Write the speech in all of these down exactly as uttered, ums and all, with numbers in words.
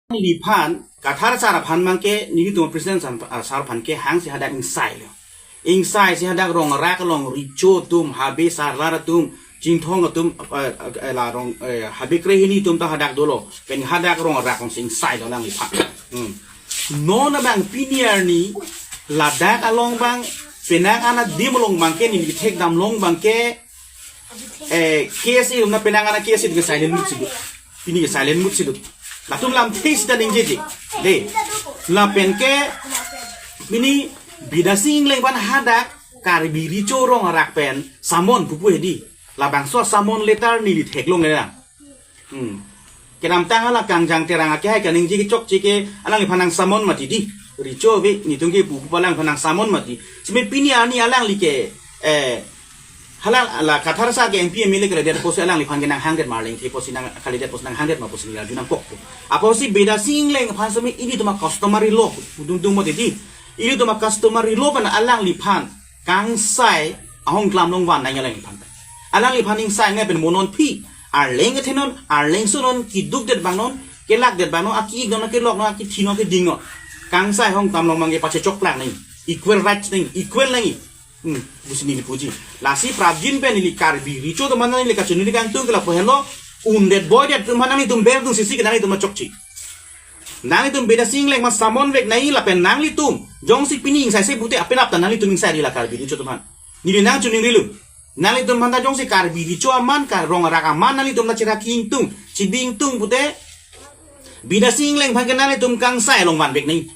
neliphan, Kathar sar aphan abangke, nelitum president sar, ah, sar aphan ke hangsi hadak ingsailo. Ingsaisi hadak rong rak along recho atum, habe sarlar atum, Chinthong atum, eh, eh, la rong, eh, habe krehini atum ta hadak dolo. Pen hadak rong rak alongsi ingsailo alangliphan. Hmm. Non abang pini arni ladak along abang, penang an adim along abangke, neli thekdam along abangke, eh, K S A atum na penang an K S A atum ke silent mode si do. Pini ke silent mode si do. Latum lamthe sita ningjeje. De. Lapen ke pini Bidya Sing Engleng aphan hadak Karbi Recho Rong Arak pen summon pupu hedi. Labangso summon letter neli theklongle. Hmm. Kedamtang hala Kangjang Terang akehai kaningje kechokche ke alangliphan nang summon mati di. Recho ave netum ke pupu alangliphan nang summon mati. Sime pini arni alangli ke, eh, hala la Kathar sar ke M P M L A kalidet apotsi alangliphan ke nang hangdet ma, arleng the apotsi nang kalidet apotsi nang hangdet ma pusi neli arju nangkokpo. Apotsi Bidya Sing Engleng aphan sime ilitum a-customary law, dungdung mati di. Ilitum a-customary law pen alangliphan kangsai ahong klam along van nangji alangliphan. Alangliphan ingsai nangji pen mo non aphi, arleng kethe non, arleng so non, keduk det abang non, kelak det abang non, aki-ik non, kelok non, akithi non, keding non. Kangsai ahong klam along abangke pachechok plak nangji, equal rights nangji, equal nangji. Hmm, pusi neli puji. Lasi prapjin pen neli Karbi Recho atum aphan neli kachiningri kangtung ke lapu henlo, undet boydet atum aphan nanglitum berdun sisi ke nanglitum chokche. Nanglitum Bidya Sing Engleng aphan summon vek nangji lapen nanglitum jongsi pini ingsaise pute apenap ta nanglitum ingsairi la Karbi Recho atum aphan. Neli nangchiningrilo. Nanglitum aphan ta jongsi Karbi Recho aman, ka rong arak aman nanglitum ta chiraki ingtung, chibi ingtung pute, Bidya Sing Engleng aphan ke nanglitum kangsai along van vek nangji.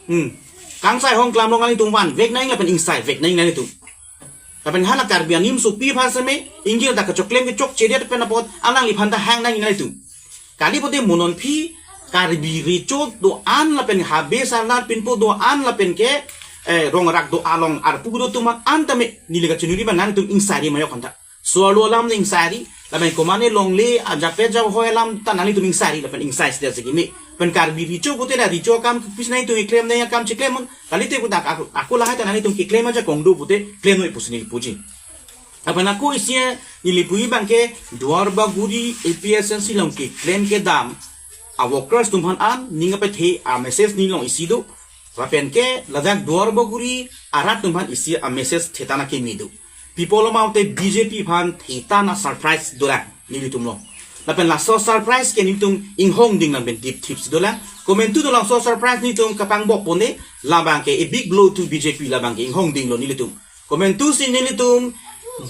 Hmm. Kangsai ahong klam along nanglitum van vek nangji lapen ingsai vek nangji nanglitum. Lapen hala Karbi animsopi aphan sime, ingkir ta kachoklem kechokchedet pen apot alangliphan ta hang nangji nanglitum. Kali pute mo non aphi, Karbi Recho do-an lapen habe sarlar pinpo do-an lapen ke, eh, rong arak do along arpu do atum an tame neli kachiningri abang nanglitum ingsairi ma yok aphan ta. So-arlo alam nang ingsairi, lapen komane longle, ajape jahoi alam ta nanglitum ingsairi, lapen ingsai sida segimi. Pen Karbi Recho pute la Recho akam kepis nanglitum keklem nangji akam chiklem non, kalite pute ako, ako lahai ta nanglitum keklem ajakong do pute klem noi pusi neli puji. Lapen ako isi neli puji abangke Duar Bagori A P S S C along keklem kedam a-workers atum aphan an ning kapathe a-message nelong isi do. Lapen ke ladak Duar Bagori arat atum aphan isi a-message thethan akimi do. People amount te B J P aphan thethan a-surprise dolang nelitum along. Lapen laso surprise ke nelitum inghongding nang pen dipthipsi dolang. Komantu dolang, laso surprise nelitum kapangbok pon-e, labangke a big blow to B J P, labangke inghongdinglo nelitum. Komantusi nelitum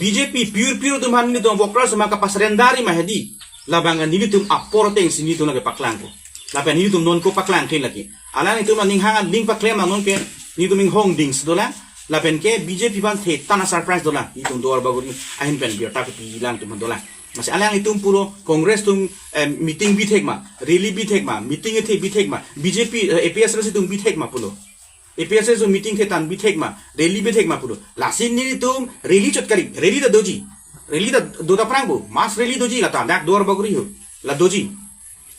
B J P pure pure atum aphan nelitum workers atum kapasarender-i ma hedi. Labang nelitum apor atengsi nelitum lake paklangpo. Lapen nelitum non ko paklang kle lake. Alanglitum aning hang aning paklem angnon ke nelitum inghongdingsi dolang. Lapen ke B J P aphan thethan a-surprise dolang. Nelitum Duar Bagori ahin pen birta kepilang atum dolang. Masi alanglitum pulo Congress atum, eh, meeting bithek ma, rally bithek ma, meeting ethe bithek ma, B J P, eh, A P S S C atum bithek ma pulo. A P S S C atum meeting thethan bithek ma, rally bithek ma pulo. Lasi nelitum rally chot kali, rally ta doji. Rally ta do ta prang bo, mass rally doji lata, dak Duar Bagori ho, la doji.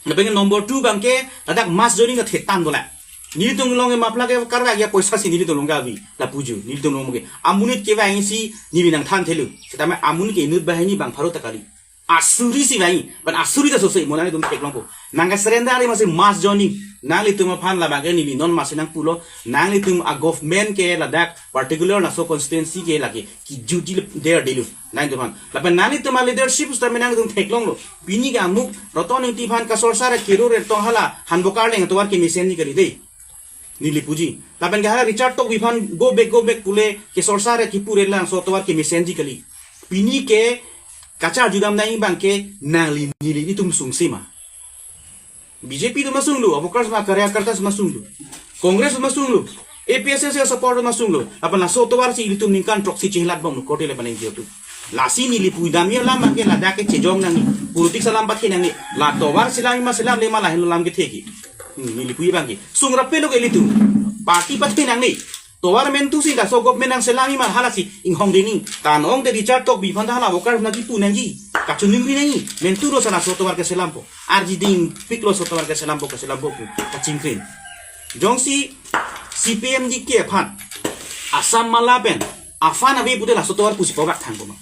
Lapen number two abangke, ladak mass joining ta thethan dolang. Nelitum along ke mapla ke karga ya poisa si nelitum along ke ave, la puji, nelitum along ke. Amonit kevangsi neli nangthan thelo. Setame amonit ke inut banghini bang pharo ta kali. Asuri si vangji, lapen asuri ta sose mo nanglitum theklongpo. Nang kasurrender-i masi mass joining. Nanglitum aphan labangke neli non masi nangpulo. Nanglitum a-government ke ladak particular laso constituency ke lake kijutji le der dilo. Nanglitum aphan. Lapen nanglitum a-leadership setame nanglitum theklonglo. Pini ke amuk Roton Engti aphan kasor sar kiro re tong hala Hanbokar Arleng atovar kemesenji kali dei. Neli puji. Lapen ke hala Richard Tokbi aphan go back, go back pule kesor sar kipu re lang laso atovar kemesenji kali. Pini ke kacharjudam nangji abangke nangli neli nelitum sungse ma. B J P atum asunglo, a-workers ma, karyakarta atum asunglo. Congress atum asunglo. A P S S C a-support atum asunglo. Lapen laso atovar si ilitum ningkan throksi chinglat bomlo korte le paneng jiotu. Lasi neli pudam alam abangke ladak ke chejong nangji. Politics alam pathe nangji. La tovar selamji ma selamle ma lahenlo alam kethe ke. Hmm, neli puji abangke. Sungrap pelo ke ilitum. Party pathe nangji. Tovar mentusi laso government nangselamji ma halasi inghongding nangji. Tan ong te Richard Tokbi aphan ta hala worker na kipu nangji. Kachiningri nangji. Mentu lo sa laso tovar keselampo. Arjiding piklo laso tovar keselampo, keselampo pu. Kachingkrin. Jongsi C P M D K aphan Assam mala pen aphan ave pute laso tovar pusi pobak thangpo ma.